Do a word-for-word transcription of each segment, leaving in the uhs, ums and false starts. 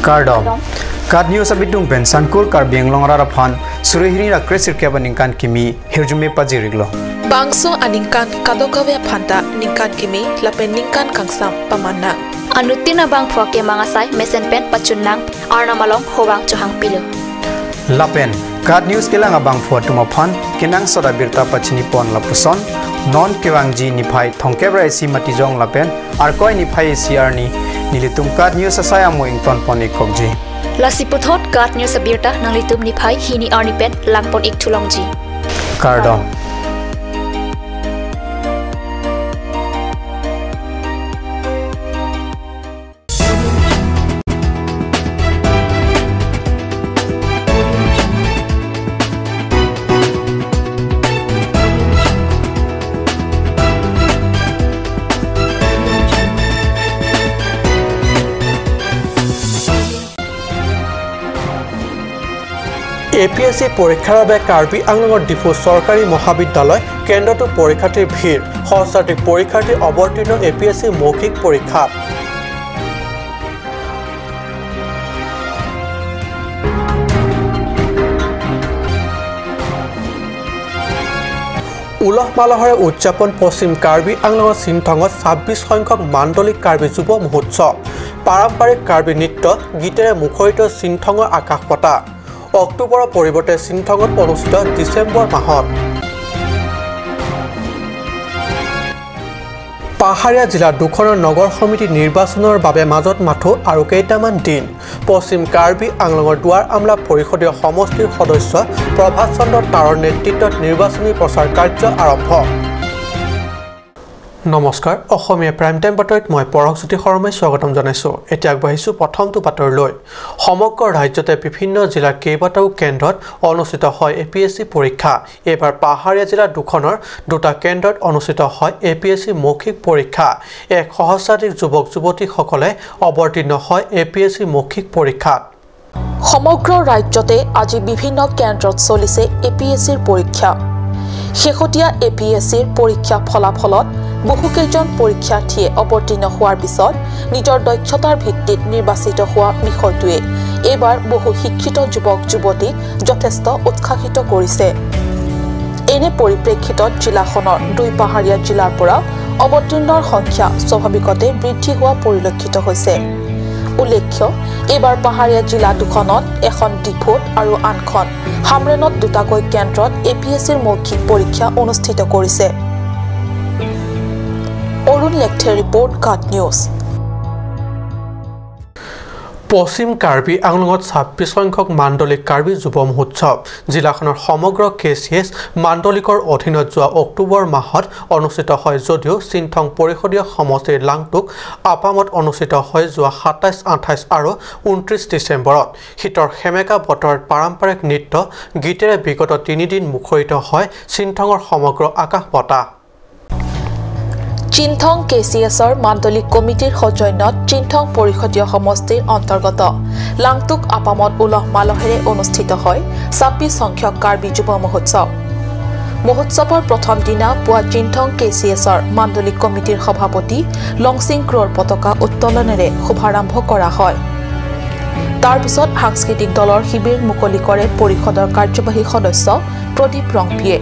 Kardom. KAT News abitung pen Sangkur Karbi Anglong arat aphan suri hini ra kre sirkep aningkan kimi hirjume pajir-iklo. Bangso aningkan kadokave aphan ta ningkan kimi lapen ningkan kangsam paman nang. Anuttin abangphu akemang asai mesen pen pachun nang, Arnam along hovang chohang pilo. Lapen KAT News kelang abangphu atum aphan kenangsot abirta pachini pon lapuson, non kevangji niphai thomkep ra isi matijong lapen Arkoi niphai isi arni nelitum KAT News asai amo ington pon-ik kokji. Lasi puthot KAT News abirta nanglitum niphai hini arni pen lang pon-ik thu longji. Kardom. A P S C পৰীক্ষাৰ বাবে কাৰ্বি আংলঙৰ ডিফু চৰকাৰী মহাবিদ্যালয় কেন্দ্ৰতো পৰীক্ষাৰ্থীৰ ভিৰ। সহস্ৰাধিক পৰীক্ষাৰ্থী অৱতীৰ্ণ এ পি এছ চি মৌখিক পৰীক্ষাত। উলহ মালহেৰে উদযাপন পশ্চিম কাৰ্বি আংলঙৰ চিনথঙত ছাব্বিছ সংখ্যক মাণ্ডলিক কাৰ্বি যুৱ মহোৎসৱ। পাৰম্পৰিক কাৰ্বি নৃত্য, গীতেৰে মুখৰিত চিনথঙৰ আকাশ বঁটা। অক্টোবৰৰ পৰিৱৰ্তে চিনথঙত অনুষ্ঠিত ডিচেম্বৰ মাহত। পাহাৰীয়া জিলা দুখনৰ নগৰ সমিতি নিৰ্বাচনৰ বাবে মাজত মাথো আৰু কেইটামান দিন। পশ্চিম কাৰ্বি আংলঙৰ দুৱাৰ আমলা পৰিষদীয় সমষ্টিৰ সদস্য প্ৰভাত চন্দ্ৰ তাৰৰ নেতৃত্বত নিৰ্বাচনী প্ৰচাৰ কাৰ্য আৰম্ভ। নমস্কাৰ, অসমীয়া প্ৰাইম টাইম বাতৰিত মই পৰশজ্যোতি শৰ্মাই স্বাগতম জনাইছো। এতিয়া আগবাঢ়িছো প্ৰথমটো বাতৰিলৈ। সমগ্ৰ ৰাজ্যতে বিভিন্ন জিলাৰ কেইবাটাও কেন্দ্ৰত অনুষ্ঠিত হয় এ পি এছ চি পৰীক্ষা। এইবাৰ পাহাৰীয়া জিলা দুখনৰ দুটা কেন্দ্ৰত অনুষ্ঠিত হয় এ পি এছ চি মৌখিক পৰীক্ষা। এক সহস্ৰাধিক যুৱক যুৱতীসকলে অৱতীৰ্ণ হয় এ পি এছ চি মৌখিক পৰীক্ষাত। সমগ্ৰ ৰাজ্যতে আজি বিভিন্ন কেন্দ্ৰত চলিছে এ পি এছ চিৰ পৰীক্ষা। শেহতীয়া এ পি এছ চিৰ পৰীক্ষা ফলাফলত বহুকেইজন পৰীক্ষাৰ্থীয়ে অৱতীৰ্ণ হোৱাৰ পিছত নিজৰ দক্ষতাৰ ভিত্তিত নিৰ্বাচিত হোৱা বিষয়টোৱে এইবাৰ বহু শিক্ষিত যুৱক যুৱতীক যথেষ্ট উৎসাহিত কৰিছে। এনে পৰিপ্ৰেক্ষিতত জিলাখনৰ দুই পাহাৰীয়া জিলাৰ পৰা অৱতীৰ্ণৰ সংখ্যা স্বাভাৱিকতে বৃদ্ধি হোৱা পৰিলক্ষিত হৈছে। উল্লেখ্য, এইবাৰ পাহাৰীয়া জিলা দুখনত এখন ডিফুত আৰু আনখন হামৰেনত দুটাকৈ কেন্দ্ৰত এ পি এছ চিৰ মৌখিক পৰীক্ষা অনুষ্ঠিত কৰিছে। অৰুণ লেকথেৰ ৰিপৰ্ট, কাট নিউজ। পশ্চিম কাৰ্বি আংলঙত ছাব্বিছ সংখ্যক মাণ্ডলিক কাৰ্বি যুৱ মহোৎসৱ। জিলাখনৰ সমগ্ৰ কে চি এছ মাণ্ডলিকৰ অধীনত যোৱা অক্টোবৰ মাহত অনুষ্ঠিত হয় যদিও চিনথং পৰিষদীয় সমষ্টিৰ লাংটুক আপামত অনুষ্ঠিত হয় যোৱা সাতাইছ, আঠাইছ আৰু ঊনত্ৰিছ ডিচেম্বৰত। শীতৰ সেমেকা বতৰত পাৰম্পৰিক নৃত্য গীতেৰে বিগত তিনিদিন মুখৰিত হয় চিনথঙৰ সমগ্ৰ আকাশ বঁটা। চিনথং কে চি এছৰ মাণ্ডলিক কমিটিৰ সৌজন্যত চিনথং পৰিষদীয় সমষ্টিৰ অন্তৰ্গত লাংটুক আপামত উলহ মালহেৰে অনুষ্ঠিত হয় ছাব্বিছ সংখ্যক কাৰ্বি যুৱ মহোৎসৱ। মহোৎসৱৰ প্ৰথম দিনা পুৱা চিনথং কে চি এছৰ মাণ্ডলিক কমিটিৰ সভাপতি লংচিং ক্ৰ'ৰ পতাকা উত্তোলনেৰে শুভাৰম্ভ কৰা হয়। তাৰ পিছত সাংস্কৃতিক দলৰ শিবিৰ মুকলি কৰে পৰিষদৰ কাৰ্যবাহী সদস্য প্ৰদীপ ৰংপিয়ে।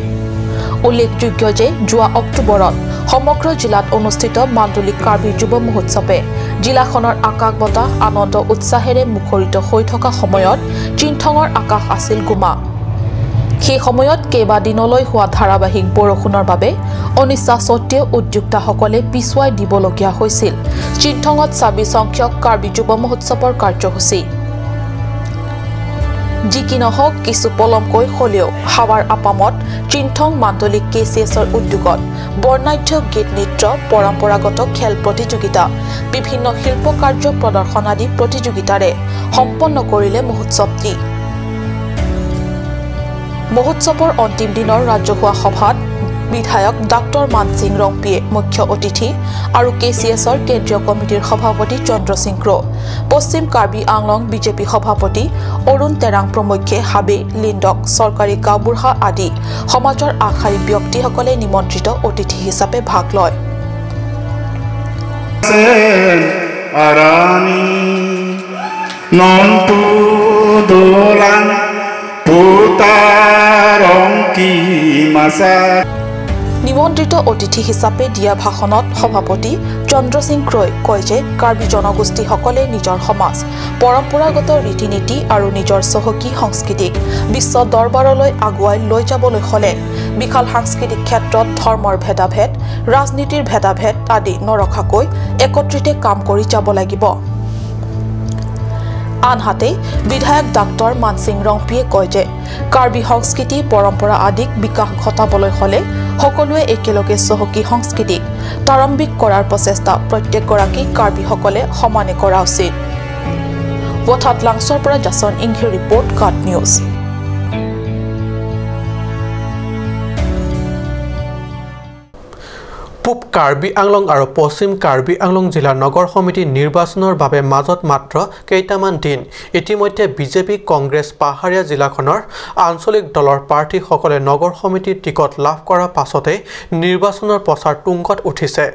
উল্লেখযোগ্য যে যোৱা অক্টোবৰত সমগ্ৰ জিলাত অনুষ্ঠিত মাণ্ডলিক কাৰ্বি যুৱ মহোৎসৱে জিলাখনৰ আকাশ বঁটা আনন্দ উৎসাহেৰে মুখৰিত হৈ থকা সময়ত চিনথঙৰ আকাশ আছিল গোমা। সেই সময়ত কেইবাদিনলৈ হোৱা ধাৰাবাহিক বৰষুণৰ বাবে অনিচ্ছা স্বত্বেও উদ্যোক্তাসকলে পিছুৱাই দিবলগীয়া হৈছিল চিনথঙত ছাব্বিছ সংখ্যক কাৰ্বি যুৱ মহোৎসৱৰ কাৰ্যসূচী। যি কি নহওক, কিছু পলমকৈ হ'লেও হাৱাৰ আপামত চিনথং মাণ্ডলিক কে চি এছৰ উদ্যোগত বৰ্ণাঢ্য গীত নৃত্য, পৰম্পৰাগত খেল প্ৰতিযোগিতা, বিভিন্ন শিল্প কাৰ্য প্ৰদৰ্শন আদি প্ৰতিযোগিতাৰে সম্পন্ন কৰিলে মহোৎসৱটি। মহোৎসৱৰ অন্তিম দিনৰ ৰাজহুৱা সভাত বিধায়ক ডাক্তৰ মানসিং ৰংপিয়ে মুখ্য অতিথি আৰু কে চি এছৰ কেন্দ্ৰীয় কমিটিৰ সভাপতি চন্দ্ৰ সিং ক্ৰ, পশ্চিম কাৰ্বি আংলং বি জে পি সভাপতি অৰুণ তেৰাং প্ৰমুখ্যে হাবি, লিণ্ডক, চৰকাৰী গাঁওবুঢ়া আদি সমাজৰ আগশাৰী ব্যক্তিসকলে নিমন্ত্ৰিত অতিথি হিচাপে ভাগ লয়। Arani Non pu dolang puta rong ki masa. নিমন্ত্ৰিত অতিথি হিচাপে দিয়া ভাষণত সভাপতি চন্দ্ৰ সিং ক্ৰই কয় যে কাৰ্বি জনগোষ্ঠীসকলে নিজৰ সমাজ, পৰম্পৰাগত ৰীতি নীতি আৰু নিজৰ চহকী সংস্কৃতিক বিশ্ব দৰবাৰলৈ আগুৱাই লৈ যাবলৈ হ'লে বিশাল সাংস্কৃতিক ক্ষেত্ৰত ধৰ্মৰ ভেদাভেদ, ৰাজনীতিৰ ভেদাভেদ আদি নৰখাকৈ একত্ৰিতে কাম কৰি যাব লাগিব। আনহাতে বিধায়ক ডাক্তৰ মানসিং ৰংপিয়ে কয় যে কাৰ্বি সংস্কৃতি পৰম্পৰা আদিক বিকাশ ঘটাবলৈ হ'লে সকলোৱে একেলগে চহকী সংস্কৃতিক প্ৰাৰম্ভিক কৰাৰ প্ৰচেষ্টা প্ৰত্যেকগৰাকী কাৰ্বিসকলে সমানে কৰা উচিত। ভঠাট লাংচৰ পৰা জাচন ইংহিৰ ৰিপৰ্ট, কাট নিউজ। পূব কাৰ্বি আংলং আৰু পশ্চিম কাৰ্বি আংলং জিলাৰ নগৰ সমিতি নিৰ্বাচনৰ বাবে মাজত মাত্ৰ কেইটামান দিন। ইতিমধ্যে বিজেপি, কংগ্ৰেছ পাহাৰীয়া জিলাখনৰ আঞ্চলিক দলৰ প্ৰাৰ্থীসকলে নগৰ সমিতিৰ টিকট লাভ কৰাৰ পাছতে নিৰ্বাচনৰ প্ৰচাৰ তুংগত উঠিছে।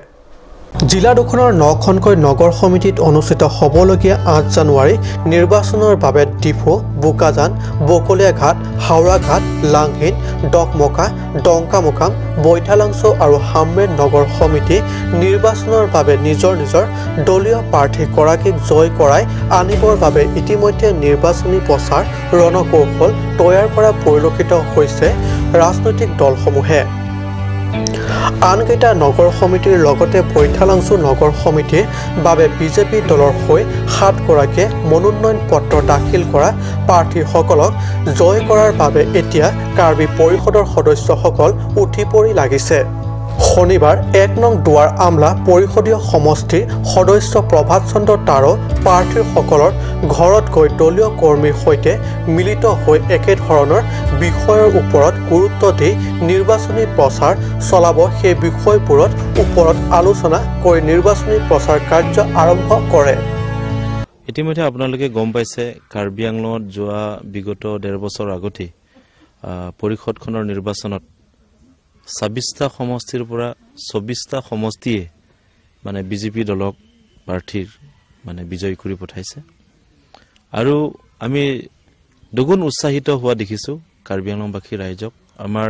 জিলা দুখনৰ নখনকৈ নগৰ সমিতিত অনুষ্ঠিত হ'বলগীয়া আঠ জানুৱাৰী নিৰ্বাচনৰ বাবে ডিফু, বোকাজান, বকলীয়াঘাট, হাওৰাঘাট, লাংহিন, ডকমকা, ডংকামুকাম, বৈঠালাংচ' আৰু হামৰেণ নগৰ সমিতি নিৰ্বাচনৰ বাবে নিজৰ নিজৰ দলীয় প্ৰাৰ্থীগৰাকীক জয় কৰাই আনিবৰ বাবে ইতিমধ্যে নিৰ্বাচনী প্ৰচাৰ ৰণকৌশল তৈয়াৰ কৰা পৰিলক্ষিত হৈছে ৰাজনৈতিক দলসমূহে। আনকেইটা নগৰ সমিতিৰ লগতে বৈঠালাংচ' নগৰ সমিতিৰ বাবে বিজেপি দলৰ হৈ সাতগৰাকীয়ে মনোনয়ন পত্ৰ দাখিল কৰা প্ৰাৰ্থীসকলক জয় কৰাৰ বাবে এতিয়া কাৰ্বি পৰিষদৰ সদস্যসকল উঠি পৰি লাগিছে। শনিবাৰ এক নং দুৱাৰ আমলা পৰিষদীয় সমষ্টিৰ সদস্য প্ৰভাত চন্দ্ৰ তাৰো প্ৰাৰ্থীসকলৰ ঘৰত গৈ দলীয় কৰ্মীৰ সৈতে মিলিত হৈ একেধৰণৰ বিষয়ৰ ওপৰত গুৰুত্ব দি নিৰ্বাচনী প্ৰচাৰ চলাব, সেই বিষয়বোৰত ওপৰত আলোচনা কৰি নিৰ্বাচনী প্ৰচাৰ কাৰ্য আৰম্ভ কৰে। ইতিমধ্যে আপোনালোকে গম পাইছে, কাৰ্বি আংলঙত যোৱা বিগত ডেৰ বছৰ আগতেই, আহ, পৰিষদখনৰ নিৰ্বাচনত ছাব্বিশটা সমষ্টিৰ পৰা চৌবিশটা সমষ্টিয়ে মানে বিজেপি দলক প্ৰাৰ্থীৰ মানে বিজয়ী কৰি পঠাইছে। আৰু আমি দুগুণ উৎসাহিত হোৱা দেখিছোঁ কাৰ্বি আংলংবাসী ৰাইজক। আমাৰ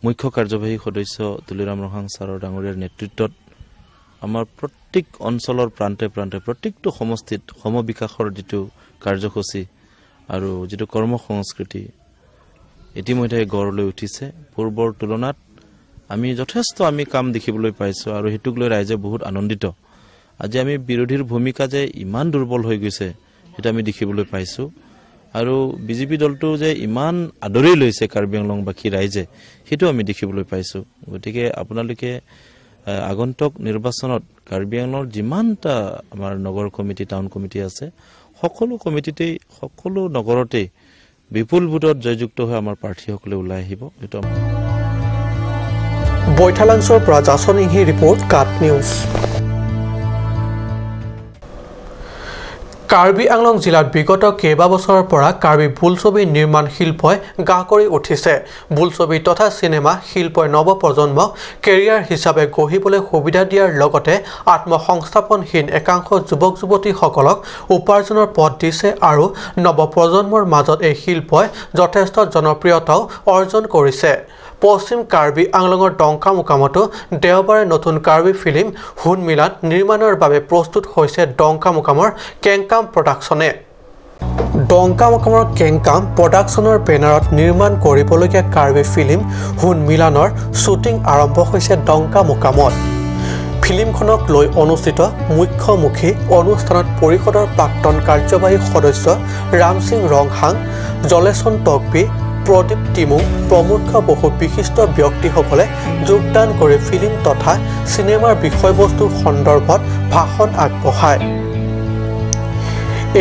মুখ্য কাৰ্যবাহী সদস্য তুলিৰাম ৰংহাং ছাৰৰ ডাঙৰীয়াৰ নেতৃত্বত আমাৰ প্ৰত্যেক অঞ্চলৰ প্ৰান্তে প্ৰান্তে, প্ৰত্যেকটো সমষ্টিত সমবিকাশৰ যিটো কাৰ্যসূচী আৰু যিটো কৰ্ম সংস্কৃতি ইতিমধ্যে গঢ় লৈ উঠিছে। পূৰ্বৰ তুলনাত আমি যথেষ্ট আমি কাম দেখিবলৈ পাইছোঁ আৰু সেইটোক লৈ ৰাইজে বহুত আনন্দিত। আজি আমি বিৰোধীৰ ভূমিকা যে ইমান দুৰ্বল হৈ গৈছে, সেইটো আমি দেখিবলৈ পাইছোঁ। আৰু বিজেপি দলটো যে ইমান আদৰি লৈছে কাৰ্বি আংলংবাসী ৰাইজে, সেইটো আমি দেখিবলৈ পাইছোঁ। গতিকে আপোনালোকে, আহ, আগন্তুক নিৰ্বাচনত কাৰ্বি আংলঙৰ যিমানটা আমাৰ নগৰ কমিটি, টাউন কমিটি আছে, সকলো কমিটিতেই, সকলো নগৰতেই বিপুল ভোটত জয়যুক্ত হৈ আমাৰ প্ৰাৰ্থীসকলে ওলাই আহিব। এইটো আমাৰ বৈঠালাংচৰ পৰা জাচন ইংহি ৰিপৰ্ট, কাট নিউজ। কাৰ্বি আংলং জিলাত বিগত কেইবাবছৰৰ পৰা কাৰ্বি বোলছবি নিৰ্মাণ শিল্পই গা কৰি উঠিছে। বোলছবি তথা চিনেমা শিল্পই নৱপ্ৰজন্মক কেৰিয়াৰ হিচাপে গঢ়িবলৈ সুবিধা দিয়াৰ লগতে আত্মসংস্থাপনহীন একাংশ যুৱক যুৱতীসকলক উপাৰ্জনৰ পথ দিছে আৰু নৱপ্ৰজন্মৰ মাজত এই শিল্পই যথেষ্ট জনপ্ৰিয়তাও অৰ্জন কৰিছে। পশ্চিম কাৰ্বি আংলঙৰ ডংকামুকামতো দেওবাৰে নতুন কাৰ্বি ফিল্ম হুন মিলান নিৰ্মাণৰ বাবে প্ৰস্তুত হৈছে ডংকামুকামৰ কেংকাম প্ৰডাকশ্যনে। ডংকামুকামৰ কেংকাম প্ৰডাকশ্যনৰ বেনাৰত নিৰ্মাণ কৰিবলগীয়া কাৰ্বি ফিল্ম হুন মিলানৰ শ্বুটিং আৰম্ভ হৈছে ডংকামুকামত। ফিল্মখনক লৈ অনুষ্ঠিত মুখ্যমুখী অনুষ্ঠানত পৰিষদৰ প্ৰাক্তন কাৰ্যবাহী সদস্য ৰামসিং ৰংহাং, জলেচন তকবি, প্ৰদীপ টিমুং প্ৰমুখ্য বহু বিশিষ্ট ব্যক্তিসকলে যোগদান কৰি ফিল্ম তথা চিনেমাৰ বিষয়বস্তু সন্দৰ্ভত ভাষণ আগবঢ়ায়।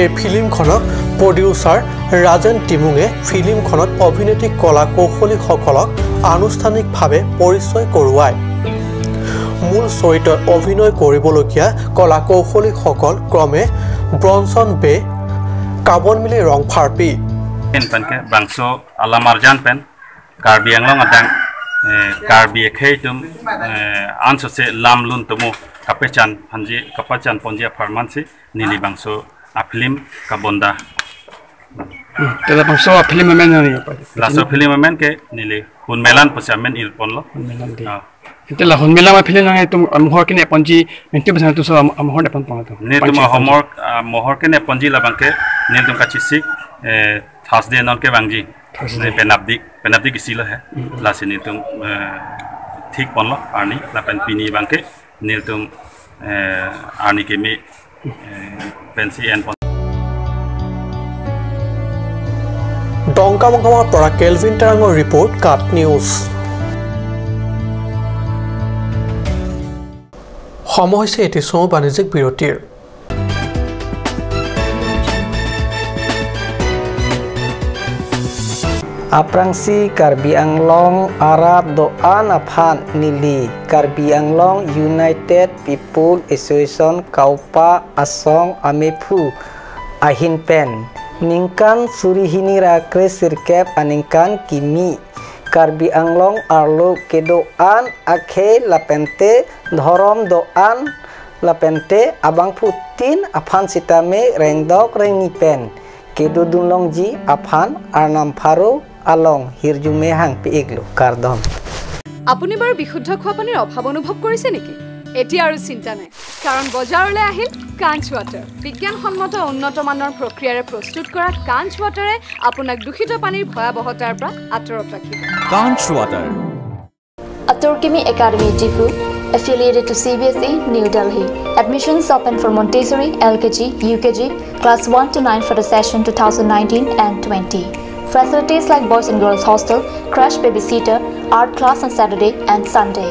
এই ফিল্মখনক প্ৰডিউচাৰ ৰাজেন টিমুঙে ফিল্মখনত অভিনেত্ৰী কলা কৌশলীসকলক আনুষ্ঠানিকভাৱে পৰিচয় কৰোৱায়। মূল চৰিত্ৰত অভিনয় কৰিবলগীয়া কলা কৌশলীসকল ক্ৰমে ব্ৰনছন বে, কাবনমিলি ৰংফাৰপি। Pen pen ke bangso alam arjan pen Karbi Anglong adang, eh, Karbi akhei atum, eh, ansose lam lun tomo kapachan hanji, kapachan ponji apharman si neli bangso a-film Kabonda. Hmm, te labangso a-film amen nangji apa? Laso film amen ke neli Hunmelan pusi amen irponlo. Hunmelan dei. Ah. Ante la Hunmelan a-film nangtum amohor kenep ponji, mentu besan tu so am-, amohor nepon pon atum. Nelitum Panji amohor, amohor kenep ponji labang ke nelitum kachesik, eh, Thursday non kevangji. Thursday. Ne penapdik, penapdik isi lo he. Hmm. Lasi nelitum, eh, thik ponlo arni, lapen pini abang ke nelitum, eh, arni keme, eh, pensi en pon. Dongkamukam para Kelvin Terangor report, KAT News. সময় হৈছে এটি চমু বাণিজ্যিক বিৰতিৰ। Aphrangsi Karbi Anglong arat do-an aphan neli Karbi Anglong United People Association Kaupa Asong amephu ahin pen ningkan suri hini ra kre sirkep aningkan kimi Karbi Anglong arlo kedo-an akhei lapente dhorom do-an lapente abangphutin aphan sitame rengdok rengni pen kedodun longji aphan Arnam pharo along hirjume hangpi-iklo, kardom. আপুনি বাৰু বিশুদ্ধ খোৱা পানীৰ অভাৱ অনুভৱ কৰিছে নেকি? এতিয়া আৰু চিন্তা নাই, কাৰণ বজাৰলৈ আহিল কাঞ্চ ৱাটাৰ। বিজ্ঞানসন্মত উন্নত মানৰ প্ৰক্ৰিয়াৰে প্ৰস্তুত কৰা কাঞ্চ ৱাটাৰে আপোনাক দূষিত পানীৰ ভয়াৱহতাৰ পৰা আঁতৰত ৰাখিব। Kanch Water. Atur Kimi Academy Diphu, affiliated to C B S E, New Delhi. Admissions open for Montessori, L K G, U K G, class one to nine for the session two thousand nineteen and twenty. Facilities like boys and girls hostel, crash babysitter, art class on Saturday and Sunday.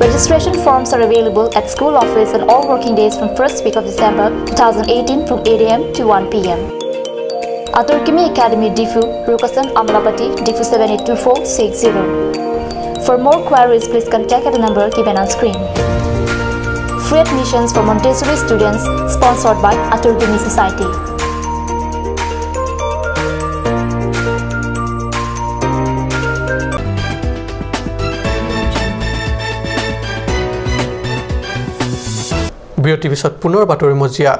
Registration forms are available at school office on all working days from first week of December two thousand eighteen from eight A M to one P M. Atur Kimi Academy Diphu, Rukasan Amlapati, Diphu seven eight two four six zero. For more queries, please contact at the number given on screen. Free admissions for Montessori students, sponsored by Atur Kimi Society. বিৰতিৰ পিছত পুনৰ বাতৰি মজিয়া।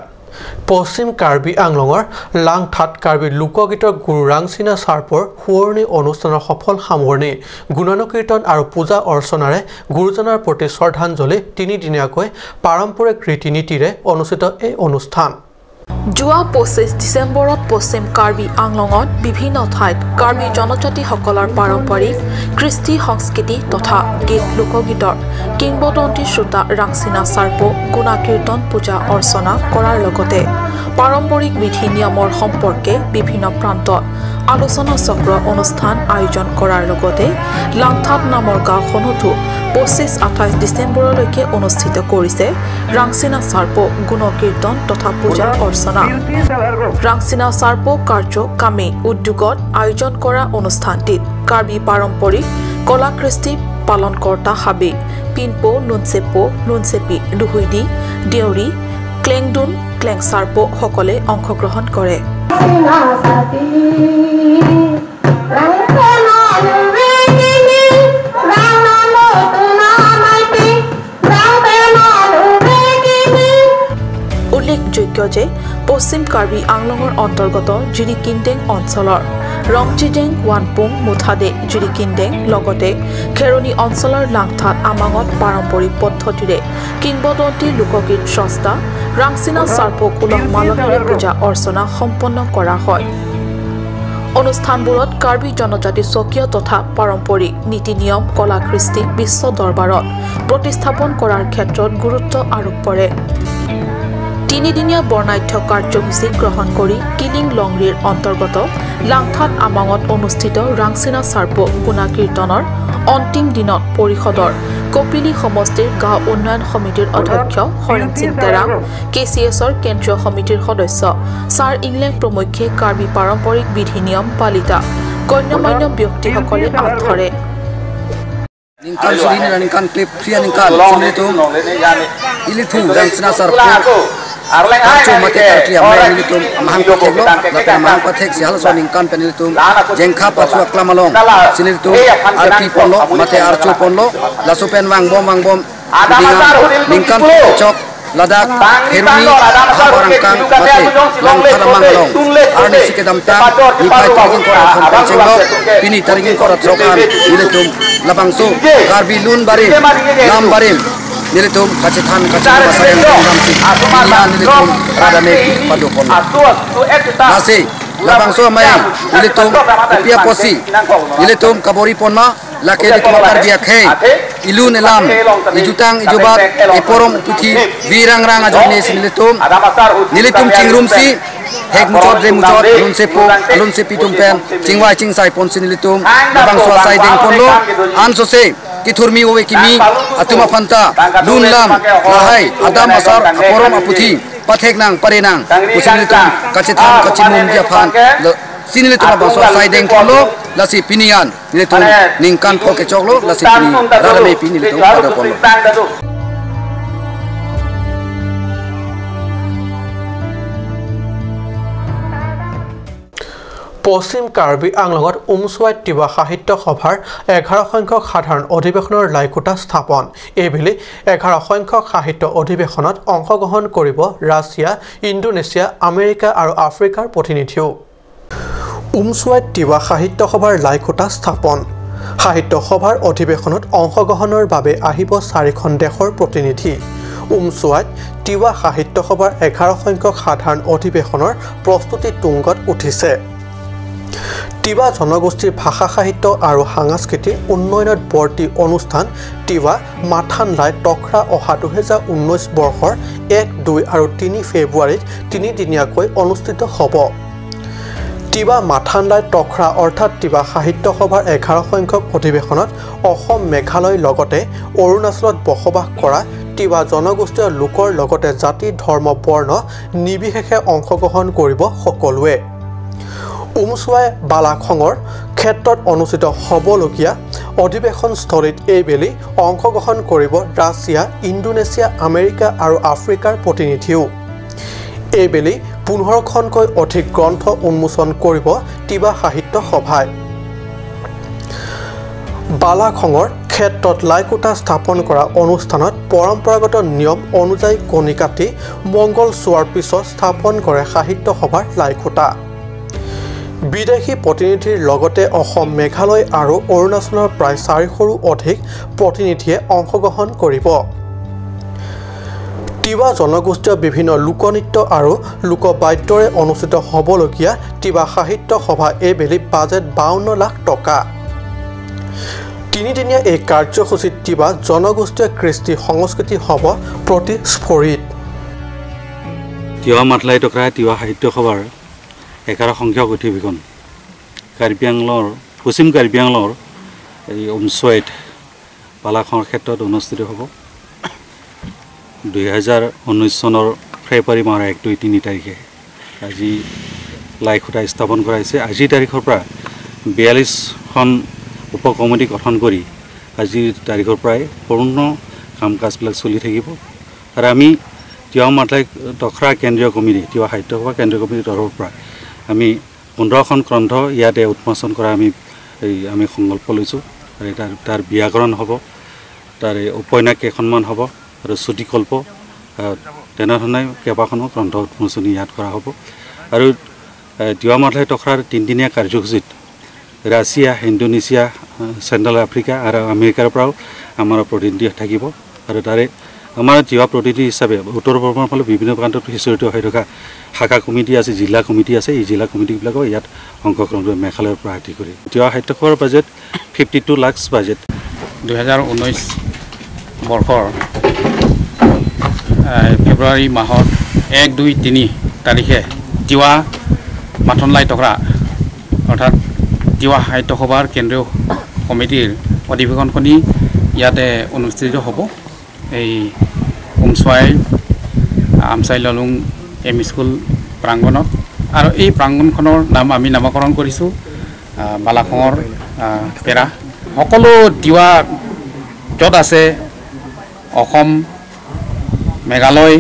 পশ্চিম কাৰ্বি আংলঙৰ লাংথাত কাৰ্বি লোকগীতৰ গুৰু ৰাংচিনা চাৰ্পৰ সোঁৱৰণি অনুষ্ঠানৰ সফল সামৰণি। গুণানুকীৰ্তন আৰু পূজা অৰ্চনাৰে গুৰুজনাৰ প্ৰতি শ্ৰদ্ধাঞ্জলি তিনিদিনীয়াকৈ পাৰম্পৰিক ৰীতি নীতিৰে অনুষ্ঠিত এই অনুষ্ঠান। যোৱা পঁচিছ ডিচেম্বৰত পশ্চিম কাৰ্বি আংলঙত বিভিন্ন ঠাইত কাৰ্বি জনজাতিসকলৰ পাৰম্পৰিক কৃষ্টি সংস্কৃতি তথা গীত লোকগীতৰ কিংবদন্তি শ্ৰোতা ৰাংচিনা চাৰ্প গুণাকীৰ্তন পূজা অৰ্চনা কৰাৰ লগতে পাৰম্পৰিক বিধি নিয়মৰ সম্পৰ্কে বিভিন্ন প্ৰান্তত আলোচনা চক্ৰ অনুষ্ঠান আয়োজন কৰাৰ লগতে লাংথাত নামৰ গাঁওখনতো পঁচিছ আঠাইছ ডিচেম্বৰলৈকে অনুষ্ঠিত কৰিছে ৰাংচিনা চাৰ্প গুণকীৰ্তন তথা পূজা অৰ্চনা। ৰাংচিনা চাৰ্প কাৰ্য কামে উদ্যোগত আয়োজন কৰা অনুষ্ঠানটিত কাৰ্বি পাৰম্পৰিক কলা কৃষ্টি পালনকৰ্তা হাবি, পিনপো, লুনচেপো, লুনচেপি, লুহুইদি, দেউৰী, ক্লেংডুন, ক্লেং চাৰ্পসকলে অংশগ্ৰহণ কৰে। উল্লেখযোগ্য যে পশ্চিম কাৰ্বি আংলঙৰ অন্তৰ্গত জিৰিকিনডেং অঞ্চলৰ ৰংচিডেং, ৱানপুং, মুঠাডে, জিৰিকিনডেং লগতে খেৰণি অঞ্চলৰ লাংথাত আমাঙত পাৰম্পৰিক পদ্ধতিৰে কিংবদন্তি লোকগীত স্ৰষ্টা ৰাংচিনা চাৰ্পক উলহ মালহেৰে পূজা অৰ্চনা সম্পন্ন কৰা হয়। অনুষ্ঠানবোৰত কাৰ্বি জনজাতি স্বকীয় তথা পাৰম্পৰিক নীতি নিয়ম, কলা কৃষ্টি বিশ্ব দৰবাৰত প্ৰতিস্থাপন কৰাৰ ক্ষেত্ৰত গুৰুত্ব আৰোপ কৰে। তিনিদিনীয়া বৰ্ণাঢ্য কাৰ্যসূচী গ্ৰহণ কৰি কিলিং লংৰিৰ অন্তৰ্গত লাংথাত আমাঙত অনুষ্ঠিত ৰাংচিনা চাৰ্প গুণাকীৰ্তনৰ অন্তিম দিনত পৰিষদৰ কপিলী সমষ্টিৰ গাঁও উন্নয়ন সমিতিৰ অধ্যক্ষ হৰেণ সিং তেৰাং, কে চি এছৰ কেন্দ্ৰীয় সমিতিৰ সদস্য ছাৰ ইংলেং প্ৰমুখ্যে কাৰ্বি পাৰম্পৰিক বিধি নিয়ম পালিতা গণ্যমান্য ব্যক্তিসকলে আঁত ধৰে। Ningkan suri hini ra ningkan kep phli aningkan, so nelitum ilitum Rangsina Sarpo karcho mate karkli amei nelitum amahang patheklo, lapen amahang pathek si halaso aningkan pen nelitum Jengkha Pachu Aklam along si nelitum arkli ponlo mate archo ponlo, laso pen vangbom vangbom ding ningkan chok ladak Heruni, Habar Angkang mate Langtharamang along arnisi kedamtang niphai tarik ingkoi ra athon pen chenglok pini tarik ingkoi ra throk an nelitum labangso Karbi Lun Barim, Lam Barim nelitum kachethan kachinghon asai angdeng damsi pini an nelitum rat amepi padoponlo. Lasi labangso amei nelitum kopi apotsi nelitum kabor-i ponma, lake nelitum Karbi akhei, ilun ilam, ijutang ijubat, iporom iputhi, virang rang ajoinesi nelitum, nelitum chingrumsi, hek muchot re muchot, lunsepo, lunsepi atum pen chingvai chingsai ponsi nelitum labangso asai dengponlo. Ansose kethurmi ove kimi atum aphanta lun lam, lahai, adam asar, aporom aputhi pathek nang, pare nang pusi nelitum kachethan kachimum aphan, lasi nelitum labangso asai dengponlo. Lasi pini an nelitum ningkan pho kechoklo, lasi pini rat amepi nelitum padoponlo. পশ্চিম কাৰ্বি আংলঙত উমচুৱাইত তিৱা সাহিত্য সভাৰ এঘাৰ সংখ্যক সাধাৰণ অধিৱেশনৰ লাইখুঁটা স্থাপন। এইবেলি এঘাৰ সংখ্যক সাহিত্য অধিৱেশনত অংশগ্ৰহণ কৰিব ৰাছিয়া, ইণ্ডোনেছিয়া, আমেৰিকা আৰু আফ্ৰিকাৰ প্ৰতিনিধিও। উমচুৱাইত তিৱা সাহিত্য সভাৰ লাইখুঁটা স্থাপন। সাহিত্য সভাৰ অধিৱেশনত অংশগ্ৰহণৰ বাবে আহিব চাৰিখন দেশৰ প্ৰতিনিধি। উমচুৱাইত তিৱা সাহিত্য সভাৰ এঘাৰ সংখ্যক সাধাৰণ অধিৱেশনৰ প্ৰস্তুতি তুংগত উঠিছে। তিৱা জনগোষ্ঠীৰ ভাষা সাহিত্য আৰু সাংস্কৃতিক উন্নয়নত বৰ্তি অনুষ্ঠান তিৱা মাথানলাই টখৰা অহা দুহেজাৰ ঊনৈশ বৰ্ষৰ এক, দুই আৰু তিনি ফেব্ৰুৱাৰীত তিনিদিনীয়াকৈ অনুষ্ঠিত হ'ব। তিৱা মাথানলাই টখৰা অৰ্থাৎ তিৱা সাহিত্য সভাৰ এঘাৰ সংখ্যক অধিৱেশনত অসম, মেঘালয় লগতে অৰুণাচলত বসবাস কৰা তিৱা জনগোষ্ঠীয় লোকৰ লগতে জাতি, ধৰ্ম, বৰ্ণ নিৰ্বিশেষে অংশগ্ৰহণ কৰিব সকলোৱে। উমচুৱাই বালাখঙৰ ক্ষেত্ৰত অনুষ্ঠিত হ'বলগীয়া অধিৱেশনস্থলীত এইবেলি অংশগ্ৰহণ কৰিব ৰাছিয়া, ইণ্ডোনেছিয়া, আমেৰিকা আৰু আফ্ৰিকাৰ প্ৰতিনিধিও। এইবেলি পোন্ধৰখনকৈ অধিক গ্ৰন্থ উন্মোচন কৰিব তিৱা সাহিত্য সভাই। বালাখঙৰ ক্ষেত্ৰত লাইখুঁটা স্থাপন কৰা অনুষ্ঠানত পৰম্পৰাগত নিয়ম অনুযায়ী কণী কাটি মংগল চোৱাৰ পিছত স্থাপন কৰে সাহিত্য সভাৰ লাইখুঁটা। বিদেশী প্ৰতিনিধিৰ লগতে অসম, মেঘালয় আৰু অৰুণাচলৰ প্ৰায় চাৰিশৰো অধিক প্ৰতিনিধিয়ে অংশগ্ৰহণ কৰিব। তিৱা জনগোষ্ঠীয় বিভিন্ন লোকনৃত্য আৰু লোকবাদ্যৰে অনুষ্ঠিত হ'বলগীয়া তিৱা সাহিত্য সভা এইবেলি বাজেট বাৱন্ন লাখ টকা। তিনিদিনীয়া এই কাৰ্যসূচীত তিৱা জনগোষ্ঠীয় কৃষ্টি সংস্কৃতি হ'ব প্ৰতিফলিত। তিৱা মাথানলাই টখৰা তিৱা সাহিত্য সভাৰ এঘাৰ সংখ্যক অধিৱেশন কাৰ্বি আংলঙৰ, পশ্চিম কাৰ্বি আংলঙৰ এই উমচুৱাইত বালাখঙৰ ক্ষেত্ৰত অনুষ্ঠিত হ'ব। দুই হাজাৰ ঊনৈশ চনৰ ফেব্ৰুৱাৰী মাহৰ এক, দুই, তিনি তাৰিখে আজি লাইখুঁটা স্থাপন কৰা হৈছে। আজিৰ তাৰিখৰ পৰা বিয়াল্লিছখন উপ কমিটি গঠন কৰি আজিৰ তাৰিখৰ পৰাই সম্পূৰ্ণ কাম কাজবিলাক চলি থাকিব। আৰু আমি তিৱা মাথানলাই টখৰা কেন্দ্ৰীয় কমিটি, তিৱা সাহিত্য সভা কেন্দ্ৰীয় কমিটিৰ তৰফৰ পৰা আমি পোন্ধৰখন গ্ৰন্থ ইয়াতে উন্মোচন কৰা আমি, এই, আমি সংকল্প লৈছোঁ। আৰু তাৰ, তাৰ ব্যাকৰণ হ'ব, তাৰে উপন্যাস কেইখনমান হ'ব আৰু চুটিকল্প, আহ, তেনেধৰণে কেইবাখনো গ্ৰন্থ উন্মোচনী ইয়াত কৰা হ'ব। আৰু, আহ, তিৱা মাথানলাই টখৰাৰ তিনিদিনীয়া কাৰ্যসূচীত ৰাছিয়া, ইণ্ডোনেছিয়া, আহ, চেণ্ট্ৰেল আফ্ৰিকা আৰু আমেৰিকাৰ পৰাও আমাৰ প্ৰতিনিধি থাকিব। আৰু তাৰে আমাৰ তিৱা প্ৰতিনিধি হিচাপে উত্তৰ পূৰ্বৰ ফালে বিভিন্ন প্ৰান্তত সিঁচৰিত হৈ থকা শাখা কমিটি আছে, জিলা কমিটি আছে। এই জিলা কমিটিবিলাকো ইয়াত অংশগ্ৰহণ কৰে, মেঘালয়ৰ পৰা আদি কৰি। তিৱা সাহিত্য সভাৰ বাজেট ফিফটি টু লাখছ বাজেট। দুহেজাৰ ঊনৈছ বৰ্ষৰ, এ, ফেব্ৰুৱাৰী মাহৰ এক, দুই, তিনি তাৰিখে তিৱা মাথানলাই টখৰা অৰ্থাৎ তিৱা সাহিত্য সভাৰ কেন্দ্ৰীয় কমিটিৰ অধিৱেশনখনি ইয়াতে অনুষ্ঠিত হ'ব। এই উমচুৱাই আমচাই ললুং এম ই স্কুল প্ৰাংগণত। আৰু এই প্ৰাংগণখনৰ নাম আমি নামকৰণ কৰিছোঁ, আহ, বালাখঙৰ, আহ, পেৰা। সকলো তিৱা য'ত আছে, অসম, মেঘালয়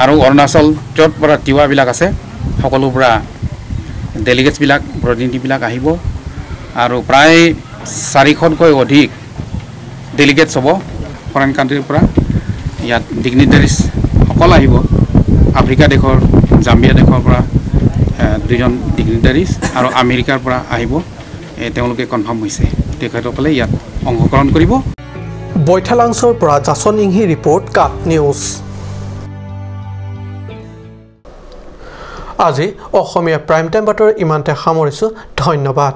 আৰু অৰুণাচল, য'ত পৰা তিৱাবিলাক আছে, সকলোৰ পৰা ডেলিগেটছবিলাক, প্ৰতিনিধিবিলাক আহিব। আৰু প্ৰায় চাৰিশতকৈ অধিক ডেলিগেটছ হ'ব ফৰেইন কাণ্ট্ৰিৰ পৰা। ইয়াত ডিগনিটাৰিজ কল আহিব, আফ্ৰিকা দেশৰ, জাম্বিয়া দেশৰ পৰা এ, দুজন ডিগনিটাৰিজ আৰু আমেৰিকাৰ পৰা আহিব। এ, তেওঁলোকে কনফাৰ্ম হৈছে, তেখেতসকলে ইয়াত অংশগ্ৰহণ কৰিব। বৈঠালাংচৰ পৰা জাচন ইংহি ৰিপৰ্ট, কাট নিউজ। আজি অসমীয়া প্ৰাইম টাইম বাতৰি ইমানতে সামৰিছো। ধন্যবাদ।